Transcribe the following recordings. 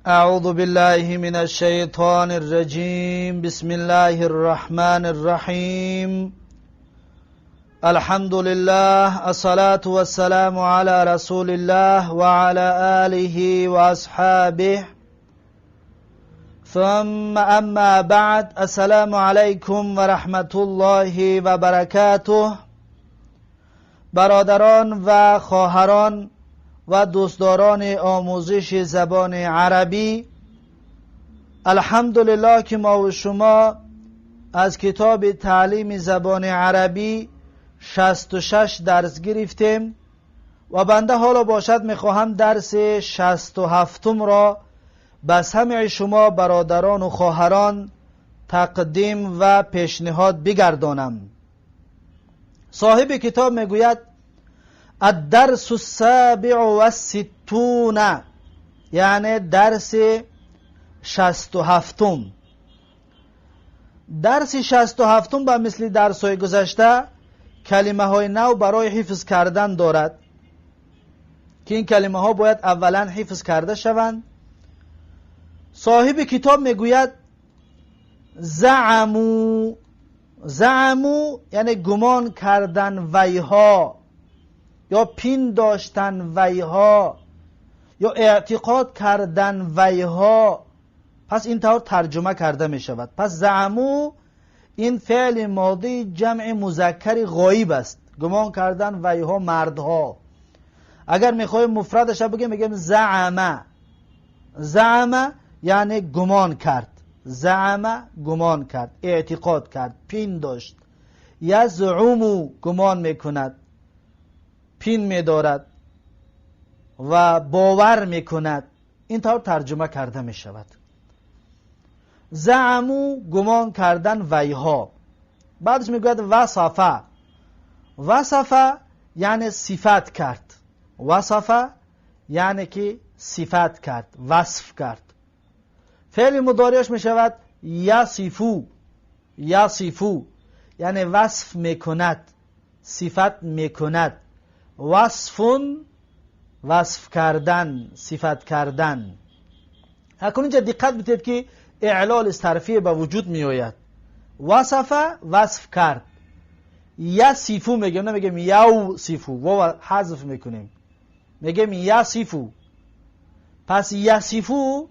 أعوذ بالله من الشيطان الرجيم. بسم الله الرحمن الرحيم. الحمد لله، الصلاة والسلام على رسول الله وعلى آله وأصحابه. ثم أما بعد، السلام عليكم ورحمة الله وبركاته. برادران و خواهران و دوستداران آموزش زبان عربی، الحمدلله که ما و شما از کتاب تعلیم زبان عربی 66 درس گرفتیم و بنده حالا باشد میخواهم درس 67 را به سمع شما برادران و خواهران تقدیم و پیشنهاد بگردانم. صاحب کتاب میگوید: الدرس السابع والستون، یعنی درس 67. درس 67 به مثل درس های گذشته کلمه های نو برای حفظ کردن دارد که این کلمه ها باید اولا حفظ کرده شوند. صاحب کتاب میگوید: زعموا. زعموا یعنی گمان کردن ویها یا پین داشتن ویها یا اعتقاد کردن ویها. پس این طور ترجمه کرده می شود. پس زعموا این فعل ماضی جمع مذکر غایب است، گمان کردن ویها، مردها. اگر میخوایم مفردش بگیم، میگیم زعم. زعم یعنی گمان کرد. زعم گمان کرد، اعتقاد کرد، پین داشت. یزعم گمان میکند، پین میدارد و باور میکند. این طور ترجمه کرده میشود. زعموا گمان کردن ویها. بعدش میگوید وصف. وصف یعنی صفت کرد. وصف یعنی که صفت کرد، وصف کرد. فعل مضارعش میشود یصفو. یصفو یعنی وصف میکند، صفت میکند. وصف، وصف کردن، صفت کردن. اکنون اینجا دقت بدید که اعلال صرفی به وجود می آید. وصف وصف کرد، یصفو میگیم، نمیگیم یوصفو. واو حذف میکنیم، میگیم یصفو. پس یصفو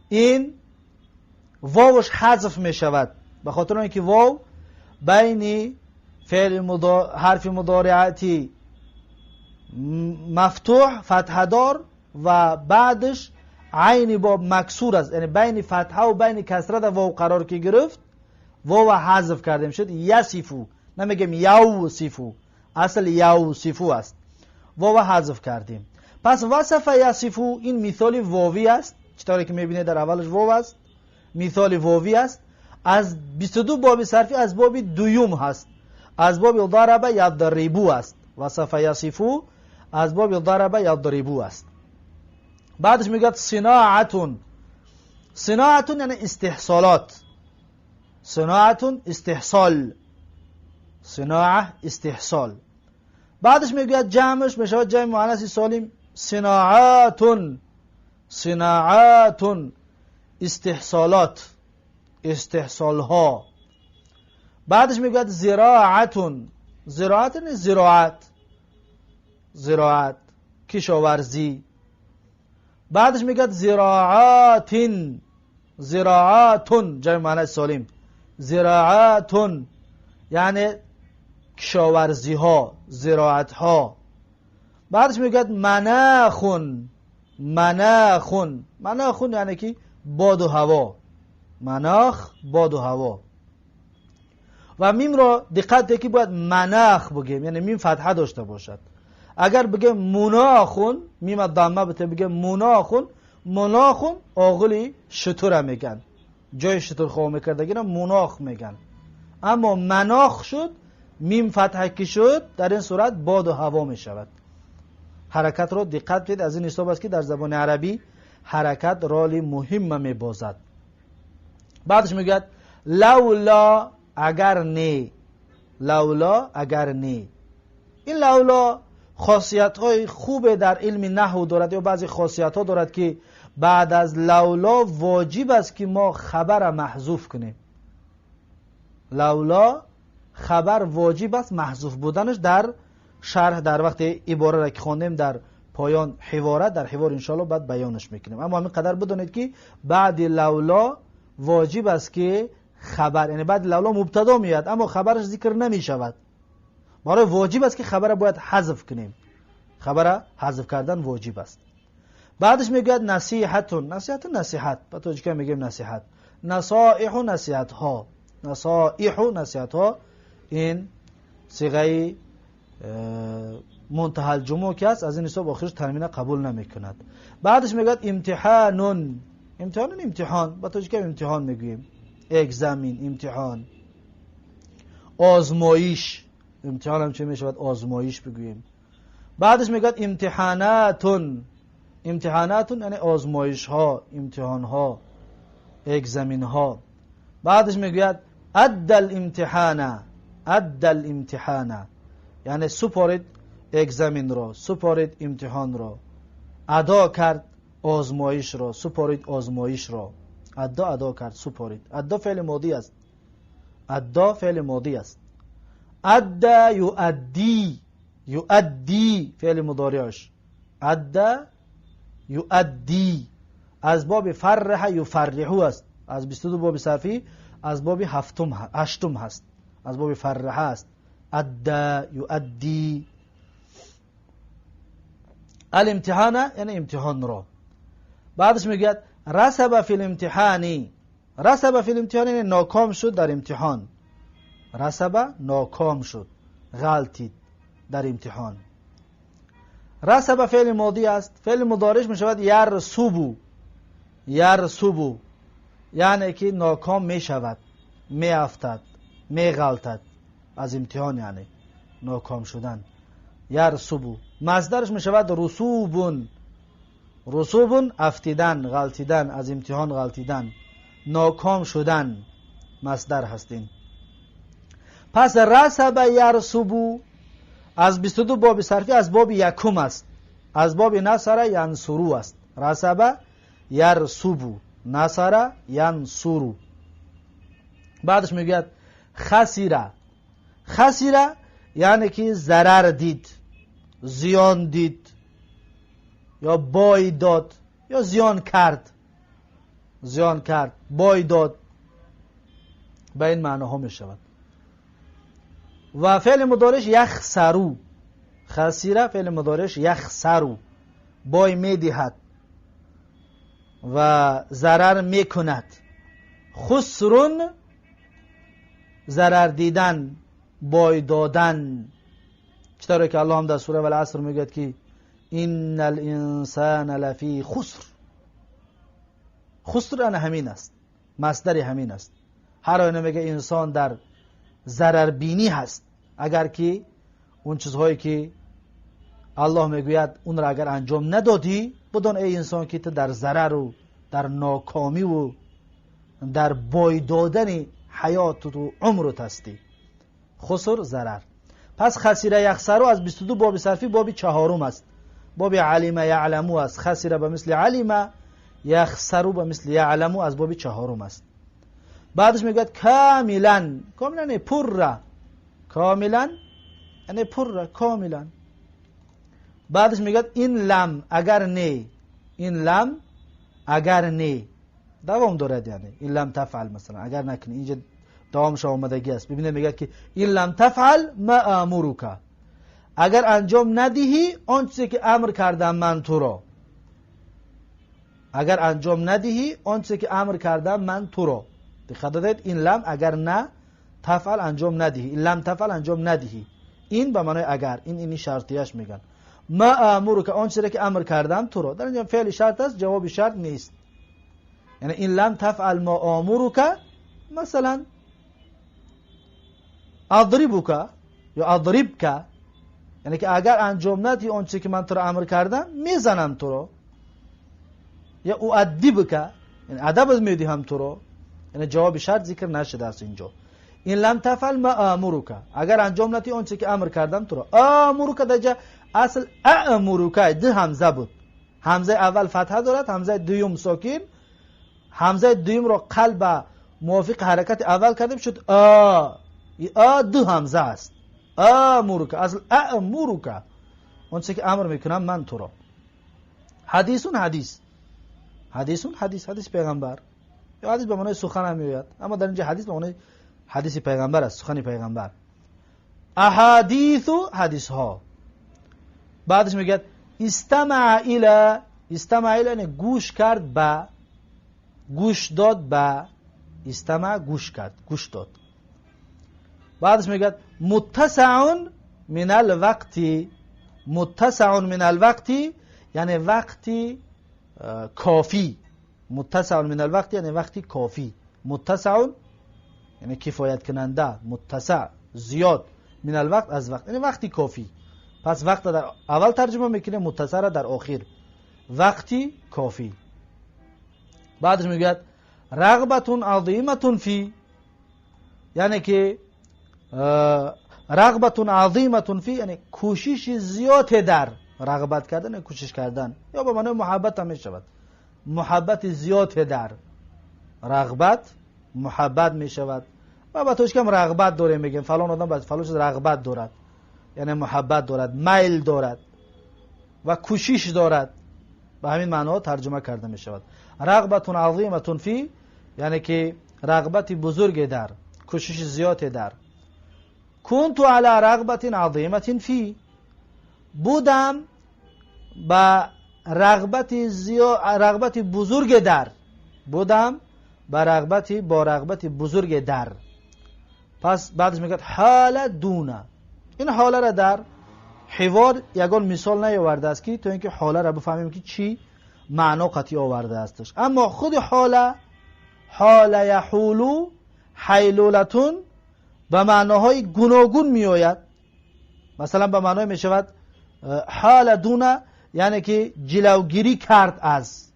این واوش حذف میشود به خاطر اینکه واو بین فعل حرف مضارعتی مفتوح، فتحه دار و بعدش عین باب مکسور است، یعنی بین فتحه و بین کسره در واو قرار که گرفت، واو حذف کردیم، شد یصفو. نمیگیم یوصفو، اصل یوصفو است، واو حذف کردیم. پس وصف یصفو این مثال واوی است. چطوری که میبینید در اولش واو است، مثال واوی است. از 22 باب صرفی از باب دوم هست، از باب ضرب یضربو است. وصف یصفو از باب ضرب یضربو است. بعدش میگه صناعة. صناعة یعنی استحصالات. صناعة استحصال، صناعة استحصال. بعدش میگوید جمعش میشود جمع مؤنث سالم صناعات. صناعات استحصالات، استحصالها. بعدش میگوید زراعة. زراعة یعنی زراعت، زراعت کشاورزی. بعدش میگه زراعات. زراعات جمع مؤنث سالم زراعات یعنی کشاورزی ها، زراعت ها. بعدش میگه مناخ. مناخ، مناخ یعنی که باد و هوا. مناخ باد و هوا. و میم را دقت که باید مناخ بگیم، یعنی میم فتحه داشته باشد. اگر بگیم مناخ، میم ضمه بته، بگیم مناخ، مناخ آغلی شتر میگن، جای شتر خواه میکردگی مناخ میگن. اما مناخ شد، میم فتحه که شد، در این صورت باد و هوا میشود. حرکت رو دقت بدید. از این حساب است که در زبان عربی حرکت رول مهم میبازد. بعدش میگوید لولا اگر نه. لولا اگر نه. این لولا خاصیت های خوب در علم نحو دارد یا بعضی خاصیت ها دارد که بعد از لولا واجب است که ما خبر محذوف کنیم. لولا خبر واجب است محذوف بودنش در شرح، در وقت عباره را که خواندیم در پایان حواره، در حوار انشاءالله بعد بیانش میکنیم. اما همین قدر بدونید که بعد لولا واجب است که خبر، یعنی بعد لولا مبتدا میاد اما خبرش ذکر نمیشود. برای واجب است که خبر باید حذف کنیم، خبر حذف کردن واجب است. بعدش میگوید نصیحتون، نصیحت نصیحت، به تاجیکی میگیم نصیحت، نصائح نصیحت ها، نصائح نصیحت ها، این صیغه منتهی الجموع که است، از این حساب آخرش تنوین قبول نمیکند. بعدش میگوید امتحان، امتحان امتحان، به تاجیکی امتحان میگوییم، экзамен امتحان، آزمایش، امتحان هم چه میشود آزمایش بگوییم. بعدش میگوید امتحاناتون، امتحاناتون یعنی آزمایش ها، امتحان ها، экзамен ها. بعدش میگوید ادى الامتحان، ادى الامتحان یعنی سپارید экзамен را، سپارید امتحان را، ادا کرد آزمایش را، سپارید آزمایش را. ادا ادا کرد، سپارید. ادا فعل ماضی است، ادا فعل ماضی است. ادى یؤدی، یؤدی فعل مضارعش، ادى یؤدی از باب فرح یفرحو است، از 22 باب صرفی از باب هفتم هشتم هست، از باب فرح است. ادى یؤدی. الامتحان یعنی امتحان را. بعدش میگه رسب فی الامتحان، رسب فی الامتحان یعنی ناکام شد در امتحان، رسب ناکام شد، غلطید در امتحان. رسب فعل ماضی است، فعل مضارعش میشود یرسبو، یرسبو یعنی که ناکام میشود، میافتد، میغلطد از امتحان، یعنی ناکام شدن. یرسبو مصدرش میشود رسوبون، رسوبون افتیدن، غلطیدن، از امتحان غلطیدن، ناکام شدن مصدر هستین. پس رسب یرسبو از 22 باب صرفی از باب یکم است، از باب نصر ینصرو است. رسب یرسبو، نصر ینصرو. بعدش میگوید خسیره، خسیره یعنی که ضرر دید، زیان دید، یا بای داد، یا زیان کرد، زیان کرد، بای داد، به این معناها می شود. و فعل مضارعش یخسرو، خسیره فعل مضارعش یخسرو، بای میدهد و ضرر میکند. خسرون ضرر دیدن، بای دادن، چطوری که الله هم در سوره والعصر میگوید که ان الانسان لفی خسر. خسر انا همین است، مصدر همین است. هر آینه میگه انسان در ضرر بینی هست، اگر که اون چیزهایی که الله میگوید اون را اگر انجام ندادی، بدان ای انسان که تو در ضرر و در ناکامی و در بای دادن حیات و عمرت هستی. خسر ضرر. پس خسیره یخسرو از 22 باب صرفی باب چهارم است، باب علم یعلمو است. خسیره به مثل علم، یخسرو به مثل یعلمو از باب چهارم است. بعدش میگوید کاملا، کاملا یعنی پره، کاملا یعنی پره، کاملا. بعدش میگوید این لم اگر نه، این لم اگر نه دوام دارد، یعنی این لم تفعل مثلا اگر نکنی، اینجا دوامش آمدگی است. ببینید میگه که این لم تفعل ما امرک، اگر انجام ندهی آن چیزی که امر کردم من تو را، اگر انجام ندهی آن چیزی که امر کردم من تو را. دقت دادید، این لم اگر نه، تفعل انجام ندهی، این لم تفعل انجام ندهی، این به معنای اگر، این اینی شرطیش میگن. ما امرک آن چیزی که امر کردم تو را، در اینجا فعل شرط است، جواب شرط نیست. یعنی این لم تفعل ما امرک مثلا اضربک یا اضربک، یعنی که اگر انجام ندی آن چیزی که من تو را امر کردم میزنم تو را، یا اؤدبک یعنی ادب میدهم تو را، یعنی جواب شرط ذکر نشده است اینجا. إن لم تفعل ما آمرك، اگر انجام ندی آنچه که امر کردم تو را. آمرك در اصل أأمرك دو همزه بود، همزه اول فتحه دارد، همزه دوم ساکن، همزه دوم را قلب موافق حرکت اول کردیم شد آ. آ دو همزه است. آمرك اصل أأمرك، آنچه که امر میکنم من تو را. حدیثون حدیث، حدیثون حدیث، حدیث پیغمبر یا حدیث به معنای سخن هم میآید، اما در اینجا حدیث به معنای حدیث پیغمبر است، سخن پیغمبر. احادیث حدیث ها. بعدش میگه استمع الی، استمع الی یعنی گوش کرد به، گوش داد به، استمع گوش کرد، گوش داد. بعدش میگه متسع من الوقت، متسع من الوقت یعنی وقتی کافی، متسع من الوقت یعنی وقتی کافی، متسع یعنی کفایت کننده، متسع زیاد، من الوقت از وقت، یعنی وقتی کافی. پس وقت در اول ترجمه میکنه، متسع را در آخر، وقتی کافی. بعدش میگوید رغبة عظیمة فی، یعنی که رغبة عظیمة فی یعنی کوشش زیاد در، رغبت کردن کوشش کردن، یا به معنای محبت هم میشود، محبت زیاد در، رغبت محبت میشود. و با توش کم رغبت داره میگیم فلان آدم باید فلان چیز رغبت دارد، یعنی محبت دارد، میل دارد و کوشش دارد. به همین معنا ترجمه کرده می شود. رغبت عظیمة فی یعنی که رغبت بزرگ در، کوشش زیاد در. كنت على رغبة عظیمة فی، بودم با رغبت زیاد، رغبت بزرگ در، بودم با رغبت، با رغبت بزرگ در. پس بعدش میگه حال دون. این حاله را در حوار یگان مثال نیاورده است که تا اینکه حاله را بفهمیم که چی معنا قطعی آورده استش. اما خود حاله، حال یحول، حیلولة به معناهای گوناگون میآید. مثلا به معنای میشود حال دون یعنی که جلوگیری کرد از،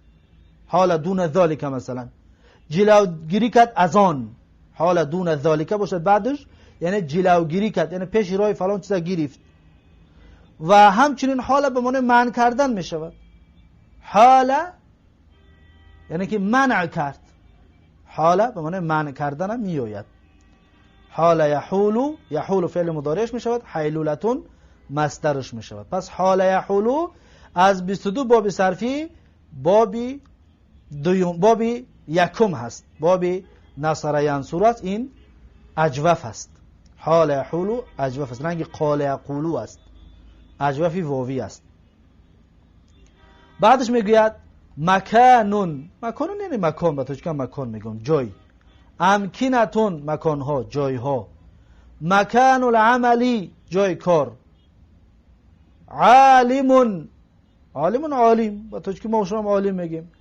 حال دون ذلك مثلا جلوگیری کرد از آن، حال دون ذلك باشد بعدش یعنی جلوگیری کرد، یعنی پیش راه فلان چیزا گرفت. و همچنین حال به معنی منع کردن می شود. حال یعنی که منع کرد، حال به معنی منع کردن هم می آید. حال یحول، یحول فعل مضارعش می شود، حیلولة مصدرش می شود. پس حال یحول از 22 باب صرفی باب دوم، باب یکم هست، باب نصر ینصر است، این اجوف است. حال یحول اجوف است، رنگ قال یقول است، اجوفی واوی است. بعدش میگوید مکانٌ، مکانٌ یعنی مکان، به تاجیکی مکان میگم، جای. امکنة مکانها، جایها. مکان العمل جای کار. عالم، عالم عالم، با تاجیکی ما شما عالم میگیم.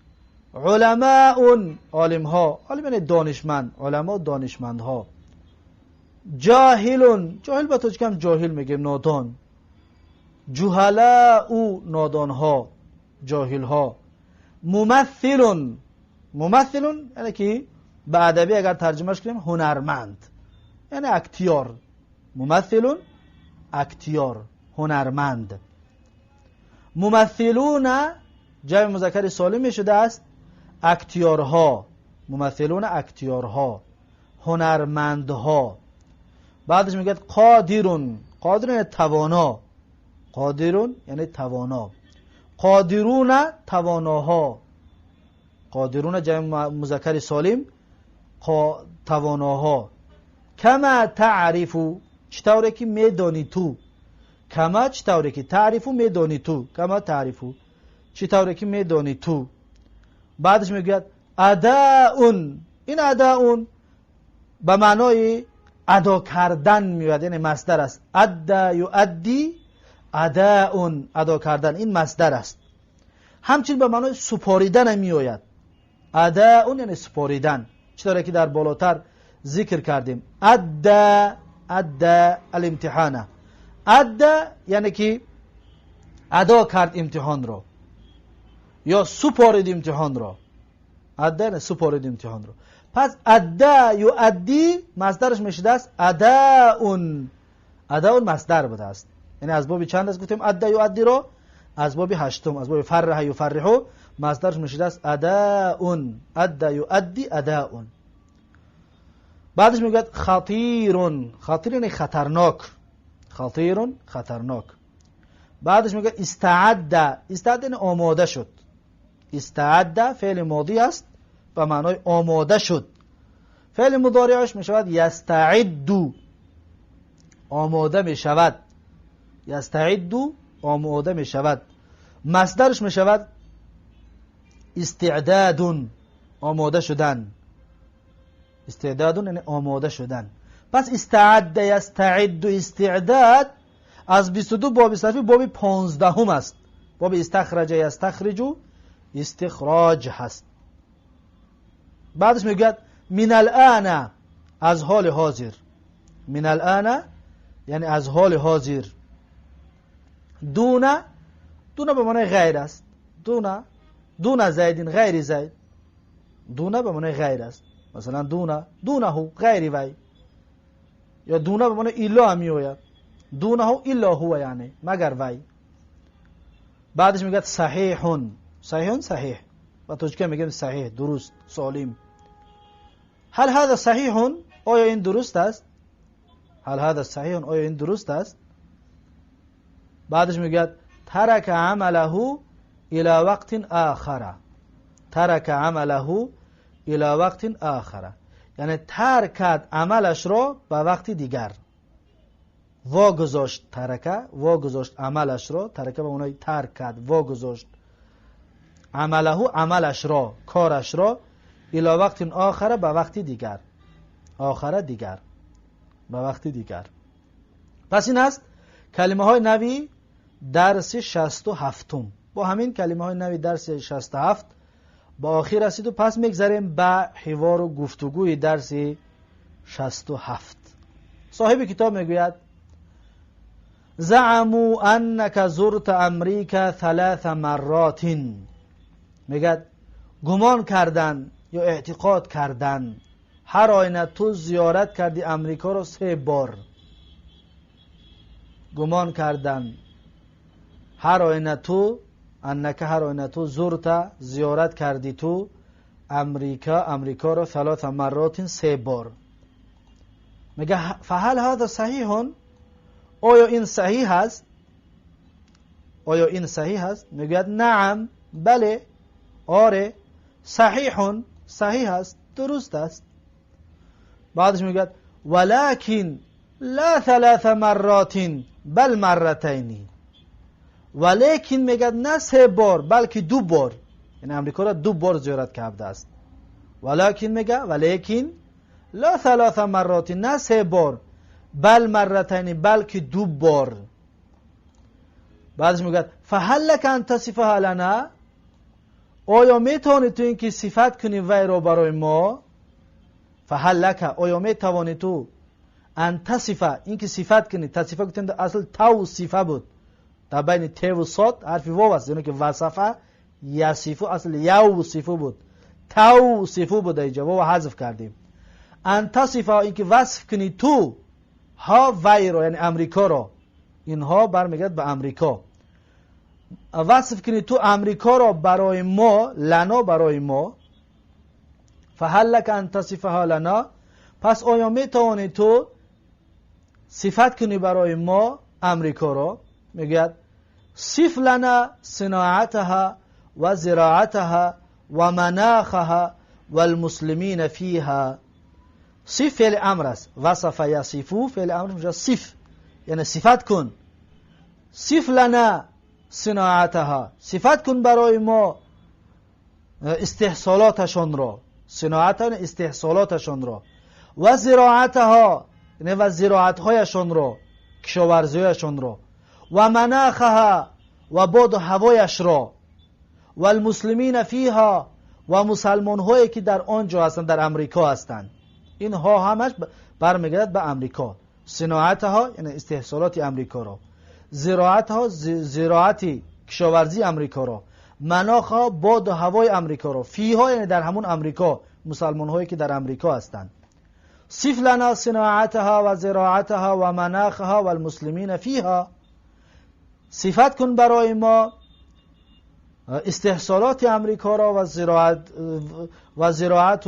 علماء عالم ها، عالم یعنی دانشمند، علما دانشمندها. جاهل، جاهل با تاجیکی هم جاهل میگیم، نادان. جهلاء نادان ها، جاهل ها. ممثل، ممثل یعنی که به ادبی اگر ترجمهش کنیم هنرمند، یعنی اکتیار. ممثل اکتیار، هنرمند. ممثلون جمع مذکر سالم شده است، اکتیارها، ممثلون اکتیارها، هنرمندها. بعدش میگه قادرٌ، قادر یعنی توانا، قادرٌ یعنی توانا، قادرون تواناها، قادرون جمع مذکر سالم، تواناها. کما تعرف چطوره که میدانی تو، کما چطوره که تعرف میدانی تو، کما تعرف چطوره که میدانی تو. بعدش میگوید اداء، این اداء به معنای ادا کردن میاد، یعنی مصدر است. ادى یؤدی اداء، ادا کردن، این مصدر است. همچنین به معنای سپاریدن میآید. اداء یعنی سپاریدن، چطوره که در بالاتر ذکر کردیم. ادى، ادى الامتحان، ادى یعنی که ادا کرد امتحان را یا سپارید امتحان را. ادى یعنی سپارید امتحان را. پس ادى یؤدی مصدرش میشده است اداء. اداء مصدر بوده است. یعنی از باب چند است گفتیم ادى یؤدی رو؟ از باب هشتم، از باب فرح یفرح مصدرش میشده است اداء. ادى یؤدی اداء. بعدش میگوید خطیر. خطیر یعنی خطرناک. خطیر خطرناک. بعدش میگه استعد. استعد یعنی آماده شد. استعد فعل ماضی است به معنای آماده شد. فعل مضارعش میشود یستعد، آماده میشود. یستعد آماده میشود. مصدرش میشود استعداد، آماده شدن. استعداد یعنی آماده شدن. پس استعد یستعد استعداد از 22 باب صرفی باب 15 است. باب استخرج یستخرج استخراج هست. بعدش میگوید من الان، از حال حاضر. من الان یعنی از حال حاضر. دون، دون به معنی غیر است. دون، دون زید غیر زید. دون به معنی غیر است. مثلا دون، دونه غیر وی، یا دون به معنی الا هم میآید. دونه الا هو یعنی مگر وی. بعدش میگه صحیح. صحیح صحیح و تاجیکی میگیم صحیح، درست، سالم. هل هذا صحیح؟ آیا این درست است؟ هل هذا صحیح؟ آیا این درست است؟ بعدش میگه ترک عمله الى وقت آخر. ترک عمله الى وقت آخر یعنی ترک کرد عملش را به وقت دیگر. واگذاشت. ترکه واگذاشت عملش را. ترکه به معنای ترک کرد، واگذاشت. عمله عملش را، کارش را، الى وقت آخر به وقت دیگر. آخر دیگر، به وقت دیگر. پس این است کلمه های نوی درس 67. با همین کلمه های نوی درس 67 با آخر رسید و پس میگذریم به حوار و گفتگوی درس 67. صاحب کتاب میگوید زعموا انک زرت امریکا ثلاث مرات. میگد گمان کردن یا اعتقاد کردن هر آینه تو زیارت کردی امریکا رو 3 بار. گمان کردن هر آینه تو، انک هر آینه تو زرت زیارت کردی تو امریکا، امریکا رو ثلاث مرات 3 بار. میگه فهل هذا صحیح؟ آیا این صحیح هست؟ آیا این صحیح هست؟ میگوید نعم، بله، آره، صحیح، صحیح است، درست است. بعدش میگوید ولکن لا ثلاث مرات بل مرتین. ولیکن میگه نه 3 بار بلکه 2 بار. یعنی امریکا را 2 بار زیارت کرده است. ولکن میگه ولیکن لا ثلاث مرات، نه 3 بار، بل مرتین، بلکه 2 بار. بعدش میگه فهل لك ان تصفها لنا؟ آیا میتوانی تو اینکه صفت کنی وی را برای ما؟ فهل لك، آیا میتوانی تو ان تصفه، اینکه صفت کنی. تصفه گفتیم اصل توصیفه بود، در بین ت و صاد حرف واو است، یعنی که وصفه یصفو اصل یوصفو بود، توصفو بود، اینجا واو حذف کردیم. ان تصفه اینکه وصف کنی تو ها وی را، یعنی امریکا را. اینها برمیگرد به امریکا. وصف کنی تو امریکا را برای ما، لنا برای ما. فهل لك ان تصفها لنا، پس آیا میتوانی تو صفت کنی برای ما امریکا را؟ میگوید صف لنا صناعتها و زراعتها و مناخها والمسلمین فیها. صف فعل امر است، وصف یصفو فعل امر میشه صف، یعنی صفت کن. صف لنا صناعتها، صفت کن برای ما استحصالاتشان را. صناعت یعنی استحصالاتشان را، و زراعتها یعنی و زراعتهایشان را، کشاورزیهایشان را، و مناخها و باد و هوایش را، و المسلمین فیها و مسلمانهایی که در آنجا هستند، در امریکا هستند. اینها همش برمیگردد به امریکا. صناعتها یعنی استحصالات امریکا را، زراعتها زراعت کشاورزی امریکا را، مناخها باد و هوای امریکا را، فیها یعنی در همون امریکا مسلمان هایی که در امریکا هستند. صف لنا صناعتها و زراعتها و مناخها و المسلمین فیها. صفت کن برای ما استحصالات امریکا را و زراعت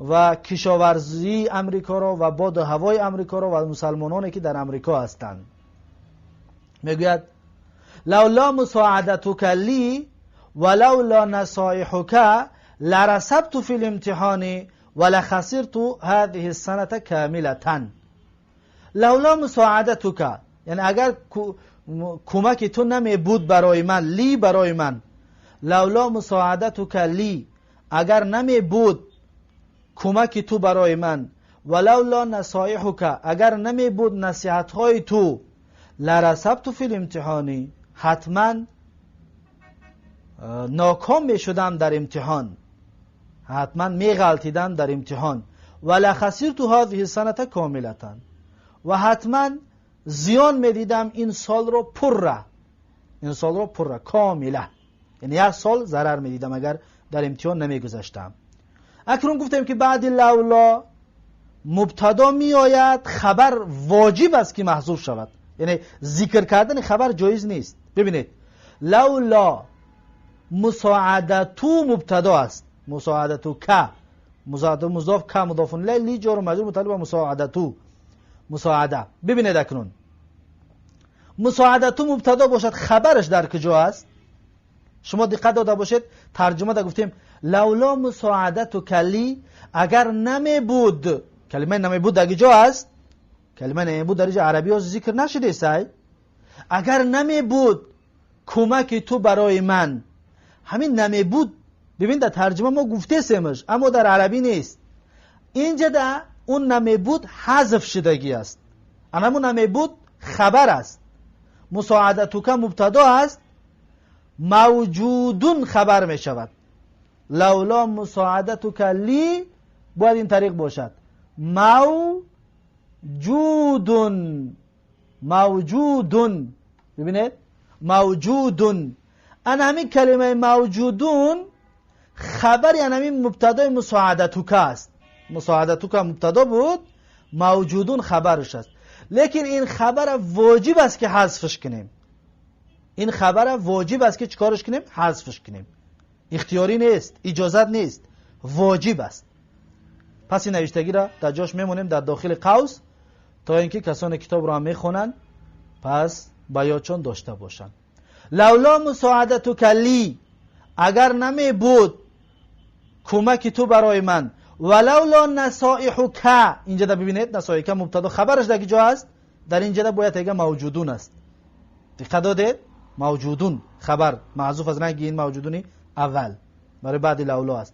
و کشاورزی امریکا را و باد و هوای امریکا را و مسلمانانی که در امریکا هستند. میگوید لولا مساعدتك لی ولولا نصائحك لرسبت فی الامتحان ولخسرت هذه السنة کاملة. لولا مساعدتك یعنی اگر کمک تو نمی بود برای من، لی برای من، لولا مساعدتك لی اگر نمی بود کمک تو برای من، ولولا نصائحك اگر نمی بود نصیحت های تو، لرسبت فی الامتحان حتما ناکام می شدم در امتحان، حتما می غلطیدم در امتحان، ولخسرت هذه السنة کاملة و حتما زیان می دیدم این سال رو پره، این سال رو پره کامله، یعنی یک سال ضرر می دیدم اگر در امتحان نمی گذشتم. اکنون گفتیم که بعد لولا مبتدا می آید، خبر واجب است که محذوف شود، یعنی ذکر کردن خبر جایز نیست. ببینید لولا مساعدتو مبتدا است، مساعدتو که مساعدتو مضاف که مضاف الیه لی جار و مجرور متعلق به مساعدتو مساعده. ببینید اکنون مساعدتو مبتدا باشد، خبرش در کجا است؟ شما دقت داده باشید ترجمه دا گفتیم لولا مساعدتو کلی اگر نمی بود، کلمه نمی بود در کجا است؟ کلمه نمی بود در اینجا عربی ها ذکر نشده سای. اگر نمی بود کمک تو برای من، همین نمی بود ببین در ترجمه ما گفته سیمش اما در عربی نیست. اینجا در اون نمی بود حذف شدگی است، اما نمی بود خبر است. مساعدتک مبتدا است، موجودون خبر می شود. لولا مساعدتک لی باید این طریق باشد، موجودون، موجودون. ببینید موجودون، ان همین کلمه موجودون خبر یعنی همین مبتدای مساعدتک است. مساعدتک مبتدا بود، موجودون خبرش است. لیکن این خبر واجب است که حذفش کنیم، این خبر واجب است که چیکارش کنیم؟ حذفش کنیم. اختیاری نیست، اجازت نیست، واجب است. پس این نوشتگی را در جاش میمونیم در داخل قوس تا اینکه کسان کتاب را میخوانند پس با یادشان داشته باشند. لولا مساعدتک لی اگر نمی بود کمک تو برای من، ولولا نصائحک، اینجا در ببینید نصائحک مبتدا خبرش در کجا است؟ در اینجا در باید دیگه موجودون است. دقت دادید؟ موجودون خبر معذوف از رنگ این موجودونی اول برای بعد لولا است.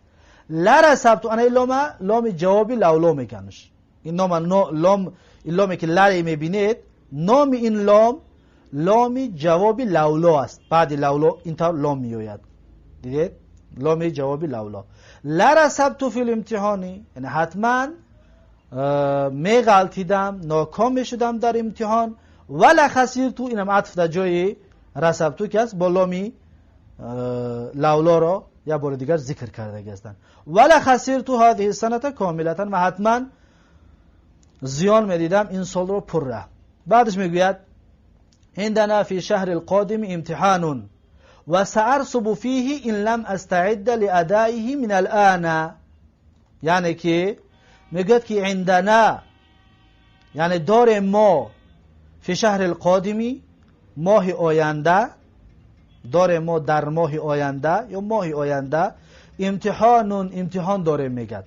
لرسبت انا لام، لام جوابی لولا میگنش. این نام لام، این لامی که لری میبینید نام این لام، لام جوابی لولا است. بعد لولا این طور لام میآید. دیدید؟ لام جوابی لولا. لرسبت فی الامتحانی یعنی حتما میغلطیدم، ناکام میشدم در امتحان. ولا خسرت، اینم عطف در جای رسبتو که است با لامی لولا را یک بار دیگر ذکر کرده هستند. ولا خسرت هذه السنة کاملة و حتما زیان میدیدم این سال رو پره. بعدش میگوید عندنا فی شهر القادم امتحان و سأرسب فیه ان لم استعد لأدائه من الآن. یعنی که میگوید که عندنا یعنی دار ما فی شهر القادم ماه آینده، دار ما در ماه آینده یا ماه آینده امتحان، امتحان داره میگد.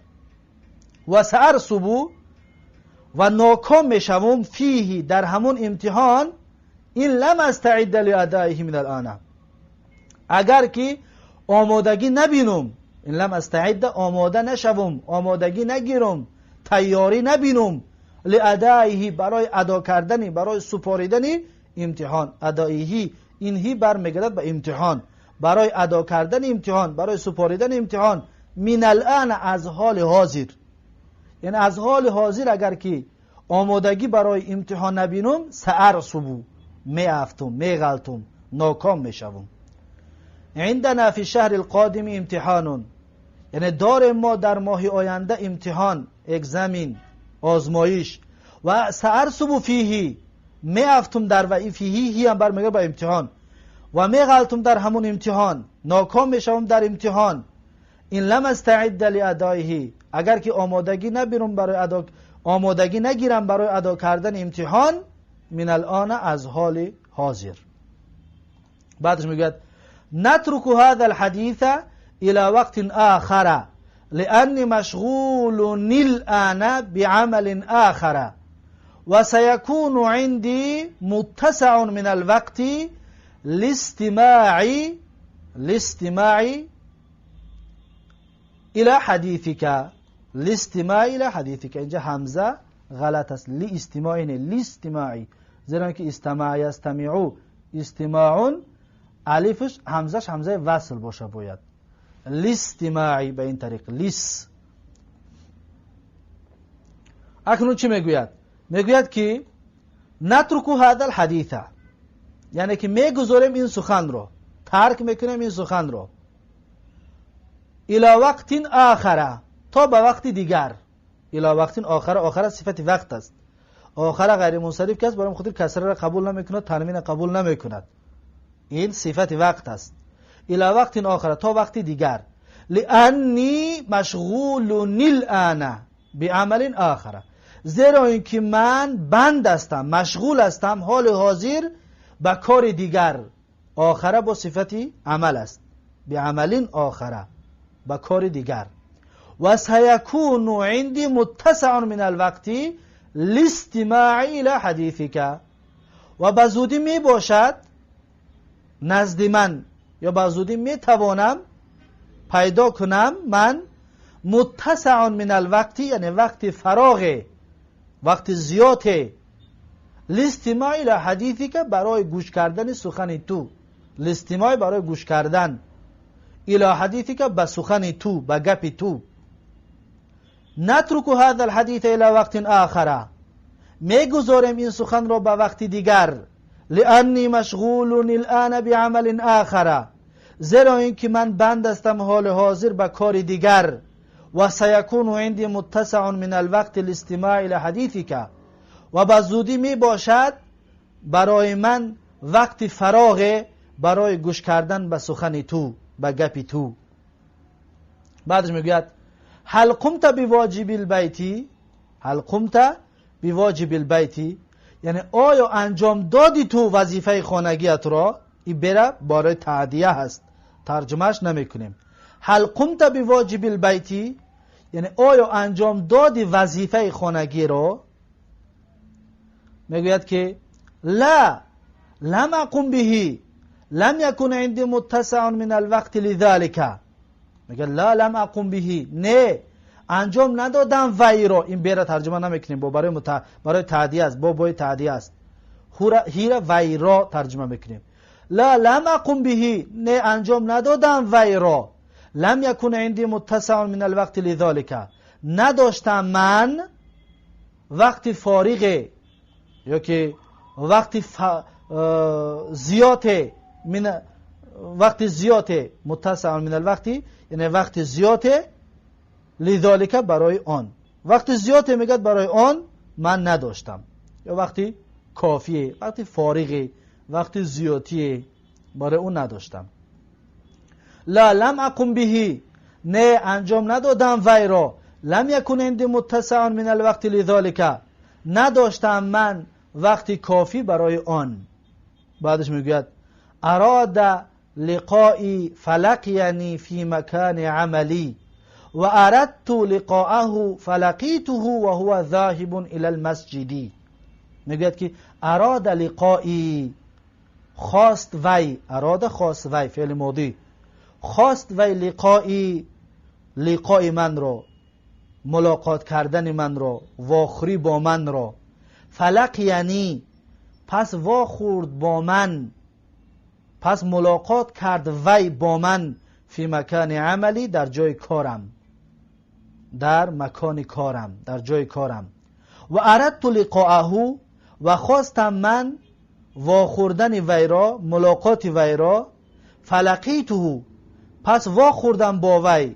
و سأرسب و ناکام میشوم فیه در همون امتحان این لم استعد لأدائه من الآن اگر که آمادگی نبینم، این لم استعد آماده نشوم، آمادگی نگیرم، تیاری نبینم لأدائه برای ادا کردنی، برای سپاریدن امتحان. ادائه این هی برمیگردد به امتحان، برای ادا کردن امتحان، برای سپاریدن امتحان. من الان از حال حاضر، یعنی از حال حاضر اگر که آمادگی برای امتحان نبینم سأرسبو میافتم، میغلطم، ناکام میشوم. عندنا فی الشهر القادم امتحان یعنی داریم ما در ماه آینده امتحان، экзамен، آزمایش. و سأرسب فیه، میافتم در و فیه، هی هم برمیگرده به امتحان، و میغلطم در همون امتحان، ناکام میشوم در امتحان. إن لم أستعد لأدائه، اگر که آمادگی نبیرم برای ادا، آمادگی نگیرم برای ادا کردن امتحان، من الآن، از حال حاضر. بعدش میگوید نترك هذا الحديث إلى وقت آخر لأني مشغول الآن بعمل آخر وسيكون عندي متسع من الوقت لاستماع إلى حديثك، لاستماع إلى حديثك. اینجا همزه غلط است، لاستماع نه، لاستماعی، زیرا که استمع یستمع استماع، الفش همزش همزه وصل باشه، باید لاستماعی به این طریق لیس. اکنون چی میگوید؟ میگوید که نترك هذا الحديث، یعنی که میگذاریم این سخن رو، ترک میکنیم این سخن رو، إلى وقت آخر، تا به وقت دیگر. إلى وقت آخر، آخر صفت وقت است. آخر غیر منصرف که است، برای خاطر کسره را قبول نمیکند، تنوین قبول نمیکند. این صفت وقت است. إلى وقت آخر، تا وقت دیگر. لأني مشغول الآن بعمل آخر، زیرا اینکه من بند هستم، مشغول هستم حال حاضر به کار دیگر. آخر با صفت عمل است، بعمل آخر، به کار دیگر. و سيكون عندي متسع من الوقت لاستماع إلى حديثك، و به زودی می باشد نزد من یا به زودی می توانم پیدا کنم من متسع من الوقت، یعنی وقت فراغ، وقت زیاد، لاستماع إلى حديثك، برای گوش کردن سخن تو. لاستماع برای گوش کردن، إلى حديثك، به سخن تو، به گپ تو. نترك هذا الحديث إلى وقت آخر، میگذاریم این سخن را به وقت دیگر. لأني مشغول الآن بعمل آخر، زیرا اینکه من بند هستم حال حاضر به کار دیگر. و سيكون عندي متسع من الوقت لاستماع إلى حديثك، و به زودی می باشد برای من وقت فراغ برای گوش کردن به سخن تو، به گپی تو. بعدش میگوید هل قمت بواجب البيت، هل قمت بواجب البيت، یعنی آیا انجام دادی تو وظیفه خانگیت را؟ این بره برای تعدیه هست، ترجمهش نمیکنیم. هل قمت بواجب البيت، یعنی آیا انجام دادی وظیفه خانگی را؟ میگوید که لا، لم أقم به، لم يكن عندي متسع من الوقت لذلك. میگه لا، لم أقم به، نه، انجام ندادم وی را. این به را ترجمه نمیکنیم، با برای تعدیه است، با بای تعدیه است. هی را وی را ترجمه میکنیم. لا، لم أقم به، نه، انجام ندادم وی را. لم يكن عندي متسع من الوقت لذلك، نداشتم من وقت فارغ یا که وقت زیاد، من وقت زیاد، متسع من الوقت یعنی وقت زیاد، لذلك برای آن. وقت زیاد میگه برای آن من نداشتم، یا وقتی کافیه، وقتی فارغه، وقتی زیادیه برای اون نداشتم. لا، لم أقم به، نه، انجام ندادم وی را. لم يكن عندي متسع من الوقت لذلك، نداشتم من وقتی کافی برای آن. بعدش میگوید أراد لقائي فلقيني في مكان عملي وأردت لقاءه فلقيته وهو ذاهب إلى المسجد. میگوید که أراد لقائي، خواست وی، أراد خواست وی، فعل ماضی، خواست وی لقائي، لقای من را، ملاقات کردن من را، واخوری با من را. فلقيني، پس واخورد با من، پس ملاقات کرد وی با من، في مكان عملي، در جای کارم، در مکان کارم، در جای کارم. وأردت لقاءه، و خواستم من واخوردن وی را، ملاقات وی را. فلقيته، پس واخوردم با وی.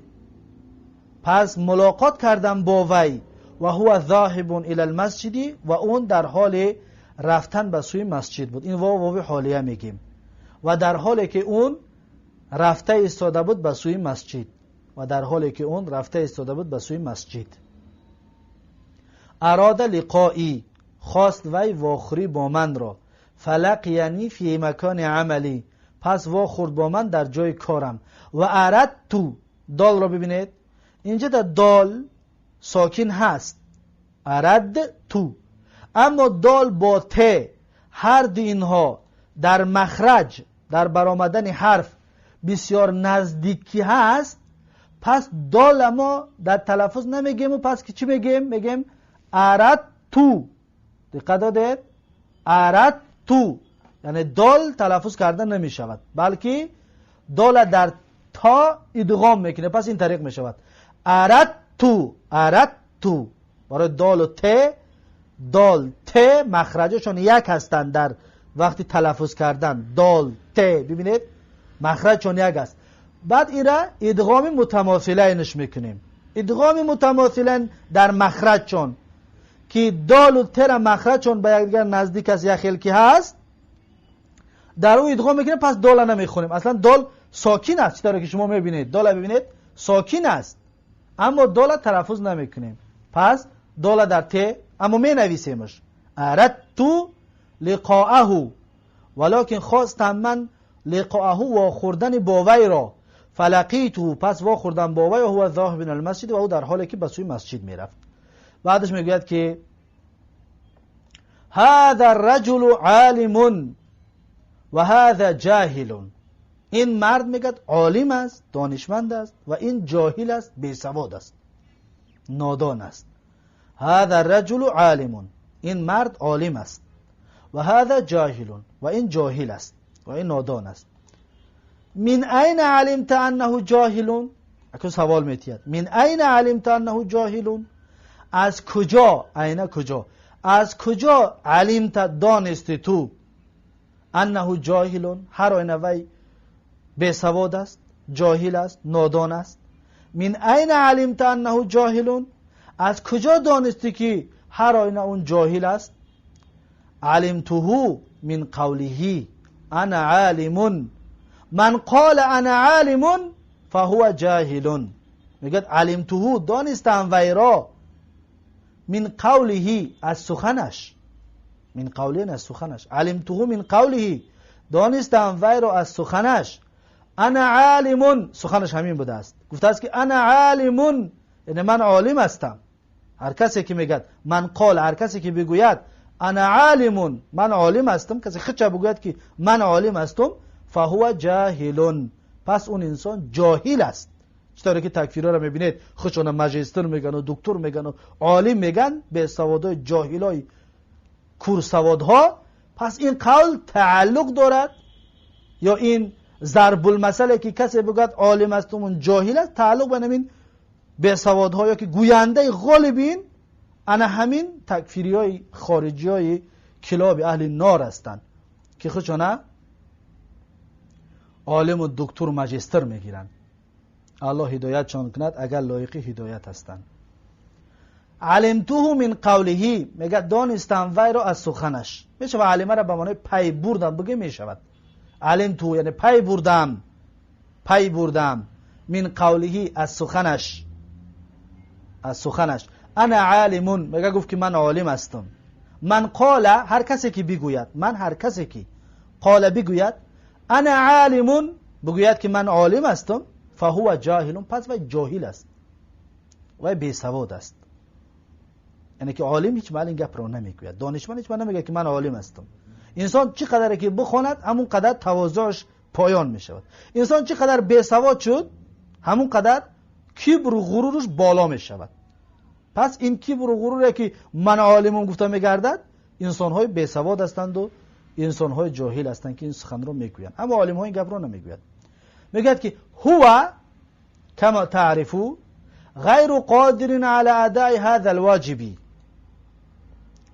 پس ملاقات کردم با وی و هو ذاهب الی المسجد، و اون در حال رفتن به سوی مسجد بود. این واو واو حالیه میگیم. و در حالی که اون رفته ایستاده بود به سوی مسجد، و در حالی که اون رفته ایستاده بود به سوی مسجد. اراد لقایی، خواست وی واخوری با من را. فلقینی فی مکان عملی، پس واخورد با من در جای کارم. و اردت، دال را ببینید اینجا در دال ساکن هست، ارد تو، اما دال با ت هر دو اینها در مخرج، در برآمدن حرف بسیار نزدیکی هست، پس دال ما در تلفظ نمیگیم و پس که چی میگیم؟ میگیم ارد تو. دقت دادید؟ ارد تو، یعنی دال تلفظ کرده نمیشود، بلکه دال در تا ادغام میکنه، پس این طریق میشود ارد تو، ارد تو. برای دال و ت، دال ت مخرجشون یک هستند در وقتی تلفظ کردن. دال ت ببینید مخرجشون یک است. بعد ایره ادغام متماثلینش میکنیم، ادغام متماثلین در مخرجشون که دال و ت را مخرجشون به یکدیگر نزدیک است، یک خیل که هست، در او ادغام میکنیم، پس دال نمیخونیم. اصلا دال ساکن است، چطوری که شما میبینید دال ببینید ساکن است، اما دال تلفظ نمیکنیم، پس دال در ت اما می نویسیمش. اردت لقاءه، ولکن خواستم من لقاءه واخوردن با وی را. فلقیته، پس واخوردم با وی، و هو ذاهب الی المسجد، و او در حالی که به سوی مسجد میرفت. بعدش میگوید که هذا الرجل عالم و هذا جاهل. این مرد میگد عالم است، دانشمند است، و این جاهل است، بیسواد است، نادان است. هذا الرجل عالم، این مرد عالم است، و هذا جاهل، و این جاهل است و این نادان است. من این علمت انه جاهل؟ اکنون سوال میتید. من این علمت انه جاهل؟ از کجا، عین کجا، از کجا علمت دانستی تو انه جاهل، هر آینه وی بیسواد است، جاهل است، نادان است. من این علمت انه جاهل؟ از کجا دانستی که هر آینه اون جاهل است؟ علمته من قوله انا عالم، من قال انا عالم فهو جاهل. میگه علمته دانستم وی را، من قوله از سخنش، من قوله از سخنش، علمته من قوله دانستم وی را از سخنش. انا عالم، سخنش همین بوده است، گفته است که انا عالم، یعنی من عالم هستم. هر کسی که میگه من قال، هر کسی که بگوید انا عالم، من عالم هستم، کسی خودش بگوید که من عالم هستم، فهو جاهل، پس اون انسان جاهل است. چطوری که تکفیرها را میبینید خودشون ماجستر میگن و دکتر میگن و عالم میگن، به سوادای جاهلای کورسوادها. پس این قول تعلق دارد، یا این ضرب المثل که کسی بگوید عالم است و اون جاهل است، تعلق به همین به سوادها یا که گوینده غالبین انا همین تکفیری های خارجی های کلاب اهل نار هستند که خودشون عالم و دکتر و ماجستر میگیرند. الله هدایتشان کند اگر لایق هدایت هستند. علمته من قوله، میگه دانستم وی را از سخنش. میشه و علمه را به معنای پی بردم بگه میشود. علمته یعنی پی بردم، پی بردم، من قوله از سخنش، از سخنش. انا عالم، میگه گفت که من عالم هستم. من قال، هر کسی که بگوید، من هر کسی که قال بگوید انا عالم، بگوید که من عالم هستم، فهو جاهل، پس وی جاهل است، وی بیسواد است. یعنی که عالم هیچ محل این گپ رو نمیگوید، دانشمند هیچ محل نمیگه که من عالم هستم. انسان چقدر که بخواند همون قدر تواضعش پایان میشود. انسان چقدر بیسواد شد همون قدر کبر و غرورش بالا میشود. پس این کبر و غروری که من عالمم گفته میگردد، انسانهای بیسواد هستند و انسانهای جاهل هستند که این سخن رو میگویند. اما عالم ها این گپ رو نمیگویند. میگوید که هو کما تعرفو غیر قادر على اداء هذا الواجب.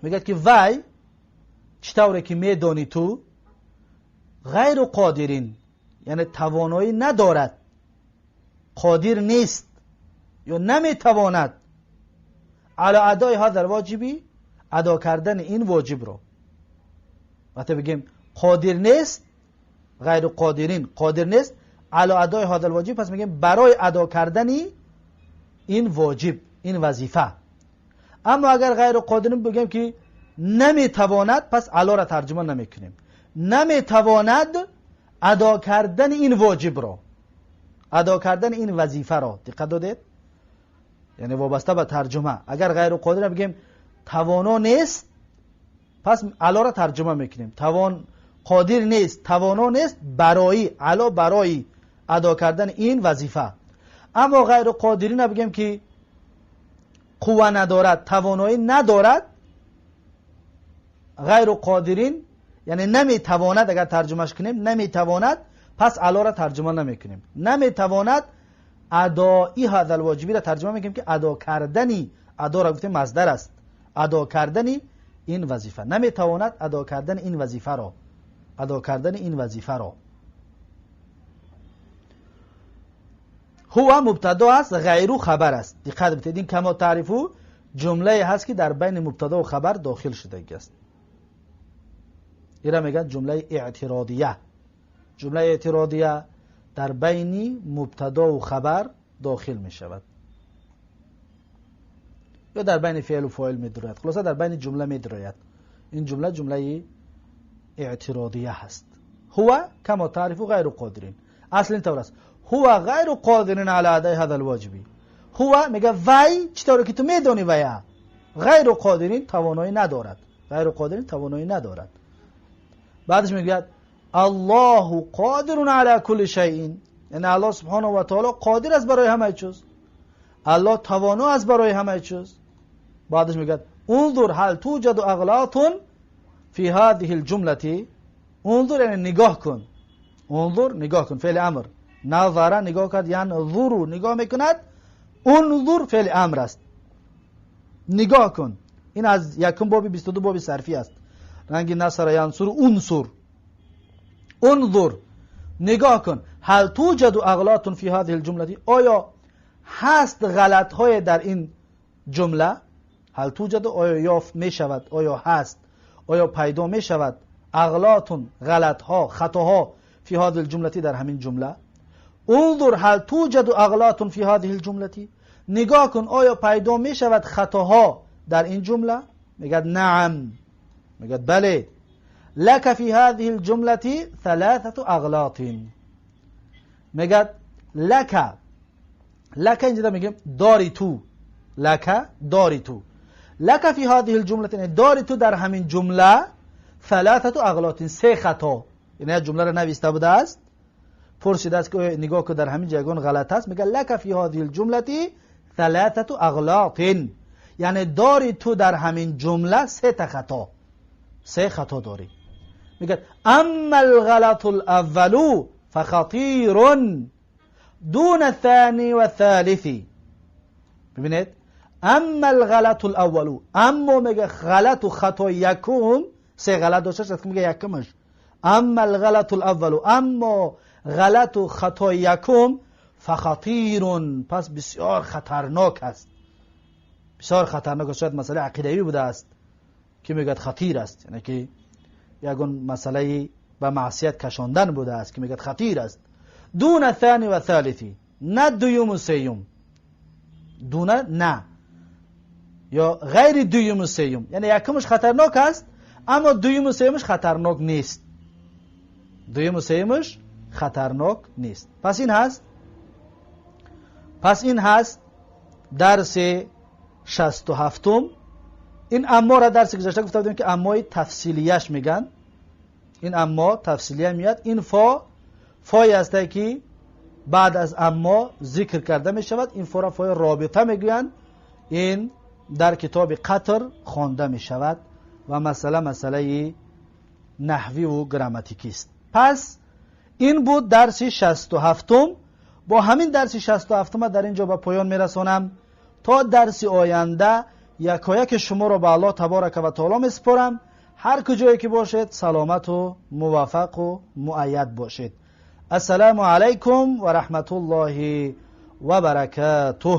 میگوید که وی چطوره که میدانی تو غیر قادرین، یعنی توانایی ندارد، قادر نیست. یا نمیتواند علی ادای هذا الواجبی، ادا کردن این واجب رو. وقتی بگیم قادر نیست، غیر قادرین قادر نیست علی ادای هذا الواجب، پس میگیم برای ادا کردن این واجب، این وظیفه. اما اگر غیر قادرین بگیم که نمیتواند، پس علی را ترجمه نمیکنیم. نمیتواند ادا کردن این واجب را، ادا کردن این وظیفه را. دقت دادید؟ یعنی وابسته به ترجمه. اگر غیر قادر بگیم توانا نیست، پس علی را ترجمه میکنیم. توان قادر نیست، توانا نیست برای، علی برای ادا کردن این وظیفه. اما غیر قادرین بگیم که قوه ندارد، توانایی ندارد، غیر قادرین یعنی نمیتواند، اگر ترجمهش کنیم نمیتواند، پس علی را ترجمه نمیکنیم. نمیتواند ادایی هذا الواجبی را ترجمه میکنیم که ادا کردنی، ادا را گفتیم مصدر است، ادا کردنی این وظیفه. نمیتواند ادا کردن این وظیفه را، ادا کردن این وظیفه را. هو مبتدا است، غیرو خبر است. دقت بدید، این کما تعریفو جمله هست که در بین مبتدا و خبر داخل شده است. ایرا میگن جمله اعتراضیه. جمله اعتراضیه در بین مبتدا و خبر داخل می شود یا در بین فعل و فاعل می دراید. خلاصه در بین جمله می دراید. این جمله جمله اعتراضیه هست. هو کما تعریف غیر قادرین، اصل این طور است. هو غیر قادرین علی ادای هذا الواجبی. هو میگه وی، چطور که تو میدونی وی غیر قادرین توانایی ندارد، غیر قادرین توانایی ندارد. بعدش میگه الله قادر علی کل شیء، یعنی الله سبحانه و تعالی قادر است برای همه چیز، الله توانا است برای همه چیز. بعدش میگه انظر هل توجد اغلاط فی هذه الجمله. انظر یعنی نگاه کن، انظر نگاه کن، فعل امر. نظر نگاه کرد، یعنی ظرو نگاه میکند. انظر فعل امر است، نگاه کن. این از یکم باب 22 باب صرفی است. رنگ نصر ینصر انصر. انظر نگاه کن. هل توجد اغلاط فی هذه الجمله، آیا هست غلط های در این جمله؟ هل توجد آیا یافت می شود، آیا هست، آیا پیدا می شود اغلاط غلط ها، خطاها فی هذه الجمله در همین جمله. انظر هل توجد اغلاط فی هذه الجمله، نگاه کن آیا پیدا می شود خطاها در این جمله؟ میگه نعم، میگه بله. لك في هذه الجملة ثلاثة اغلاط. میگه لك، لك اینجا میگیم داری تو، لك داری تو، لك في هذه الجملة داری تو در همین جمله ثلاثة اغلاط، سه خطا. یعنی جمله را نوشته بوده است، پرسیده است که نگاه کن در همین جایگان غلط است. میگه لك في هذه الجملة ثلاثة اغلاط، یعنی داری تو در همین جمله سه تا خطا، سه خطا داری. میگه اما الغلط الاول فخطیر دون الثاني والثالث. ببینید اما الغلط الاول، اما میگه غلط و خطا یکم، سه غلط داشته است، میگه یکمش اما الغلط الاول، اما غلط و خطا یکم فخطیر، پس بسیار خطرناک است، بسیار خطرناک است. شاید مسئله عقیدوی بوده است که میگه خطیر است، یعنی که یگون مسئله به معصیت کشاندن بوده است که میگه خطیر است. دون ثانی و ثالثی، نه دویم و سیوم، دون نه یا غیر دویم و سیوم، یعنی یکمش خطرناک است اما دویم و سیومش خطرناک نیست، دویم و سیومش خطرناک نیست. پس این هست، پس این هست درس 67. این اما را درس گذشته گفته بودیم که امای تفصیلیش میگن. این اما تفصیلیه میاد. این فا فای است که بعد از اما ذکر کرده می شود. این فا را فای رابطه میگویند. این در کتاب قطر خوانده می شود و مسئله مسئله نحوی و گراماتیکی است. پس این بود درس 67. با همین درس 67 در اینجا به پایان میرسانم. تا درس آینده یکایک شما را به الله تبارک و تعالی میسپارم. هر کجایی که باشید سلامت و موفق و مؤید باشید. السلام علیکم و رحمت الله و برکاته.